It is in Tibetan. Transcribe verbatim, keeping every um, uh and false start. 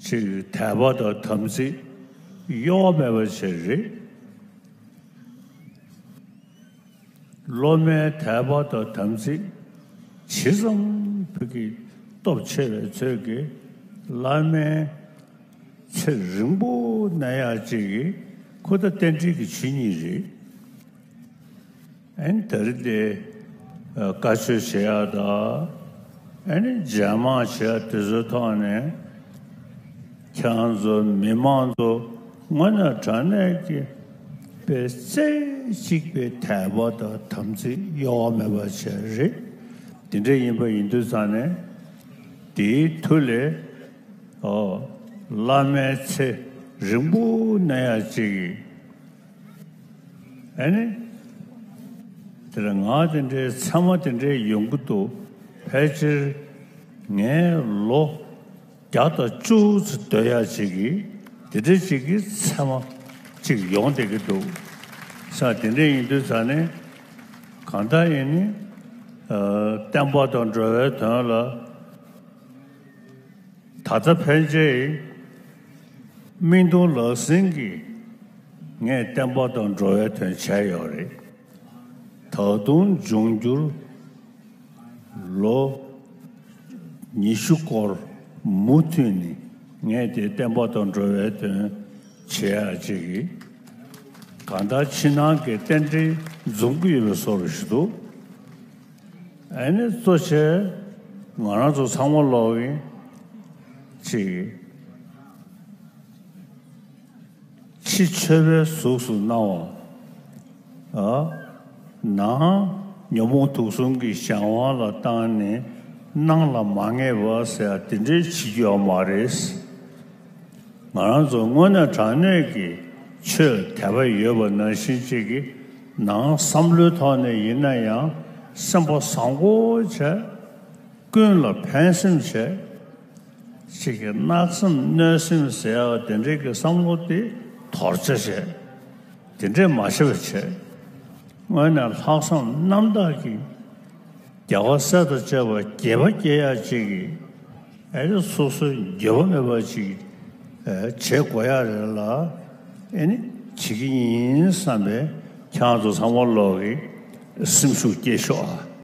ཅིག་དད་པ་དང་དམ་ཚིག་གཡོ་བ་མེད་པ་ཅིག་རེད། སློབ་མའི་དད་པ་དང་དམ་ཚིག་ཇི་ཙམ་ཕུགས་ཀྱི་སྟོབས་ཆེ་བའི་ཚོད་ཀྱིས་བླ་མའི་ཚེ་རིང་པོ་གནས་ཡག་ཅིག་གི་ཁུ་ད་རྟེན་འབྲེལ་གྱི་ཆོས་ཉིད་རེད། ཨན་དེ་རིང་འདི་བཀའ་ཆོས་བྱེད་ཡག་དང་། ཨ་ནི་མཇལ་མང་བྱེད་ཡག་དེ་ཚོའི་ཐོག་ནས་ཁྱེད་རང་ཚོ་མི་མང་ཚོ་དངོས་གནས་དྲང་གནས་ཀྱི་པའི་རྩེ་གཅིག་པའི་དད་པ་དང་དམ་ཚིག་གཡོ་བ་མེད་པ་བྱས་རེད། དེ་འདྲ་ཡིན་པ་ཡིན་དུས་ཙང་ནས་དེའི་མཐུ་ལས་ཨོ་བླ་མའི་ཚེ་རིང་པོ་གནས་ཡག་ཅིག་གི་ཨ་ནི། དེ་ལ་ང་དེ་འདྲའི་མཚན་མ་དེ་འདྲའི་ཡོང་གི་འདུག་ཕལ་ཆེར་ངའི་ལོ་བརྒྱ་དང་བཅུ་ཙམ་སྡོད་ཡག་ཅིག་གི་དེ་འདྲའི་ཅིག་གི་མཚན་མ་ཅིག་ཡོང་བསྡད་ཀྱི་འདུག་ས་དེ་འདྲ་ཡིན་དུས་ཙང་ནས་གང་ལྟར་ཡིན་ནི་བསྟན་པ་དང་འགྲོ་བའི་དོན་ལ། ད་ལྟ་ཕན་ཆད་སྨིན་གཏོང་ལག་ཟིན་གྱིས་ངས་བསྟན་པ་དང་འགྲོ་བའི་དོན་བྱས་ཡོད་རེད། ད་དུང་འབྱུང་འགྱུར་ལོ་ཉི་ཤུ་སྐོར་མུ་མཐུད་ནས་ངས་དེ་བསྟན་པ་དང་འགྲོ་བའི་དོན་བྱེད་ཡག་ཅིག་གིས་གང་ལྟར་ཕྱི་ནང་གི་རྟེན་འབྲེལ་འཛོམས་ཀྱི་ཡོད་པའི་བཟོ་འདྲ་ཞིག་འདུག་ཨ་ནི་གཙོ་ཆེ་ང་རང་ཚོ་ཚང་མ་ལོག་གིན་ཅིག་ཕྱི་མཆོད་པའི་གཟུགས་སུ་སྣང་བ། ཨ། ནང་ཉོན་མོངས་དུག་གསུམ་གྱི་གཞན་དབང་ལ་བཏང་ནས་ནང་ལ་མ་ངེས་པ་ཟེར་ཡ་དེ་འདྲའི་བྱེད་རྒྱུ་ཡོད་མ་རེད། ང་རང་ཚོ་དངོས་གནས་དྲང་གནས་ཀྱི་ཆོས་དད་པ་ཡོད་པ་ནང་བཞིན་ཅིག་གི་ནང་བསམ་བློའི་ཐོག་ནས་ཡིན་ན་ཡང་སེམས་པ་བཟང་པོ་བྱས། ཀུན་ལ་ཕན་སེམས་བྱས། ཅིག་གི་གནག་སེམས་གནོད་སེམས་ཟེར་ཡག་དེ་འདྲའི་གི་བསམ་བློ་དེ་དོར་བྱ་བྱས། དེ་འདྲས་མ་བྱས་པ་བྱས། དངོས་གནས་ལྷག་བསམ་རྣམ་དག་གིས་རྒྱལ་བ་སྲས་དང་བཅས་པ་དགྱེས་པ་སྐྱེ་ཡག་ཅིག་གི་ཨེ་རེ་སོ་སོའི་འགྱོད་པ་མེད་པ་ཅིག་ཨེ་བྱེད་དགོས་ཡག་རེད་ལ། ཨེ་ནི་བྱེད་ཀྱི་ཡིན་བསམ་པའི་ཁྱེད་རང་ཚོ་ཚང་མ་ལོག་གི་སེམས་ཤུགས་སྐྱེད་ཤོག་ཨ།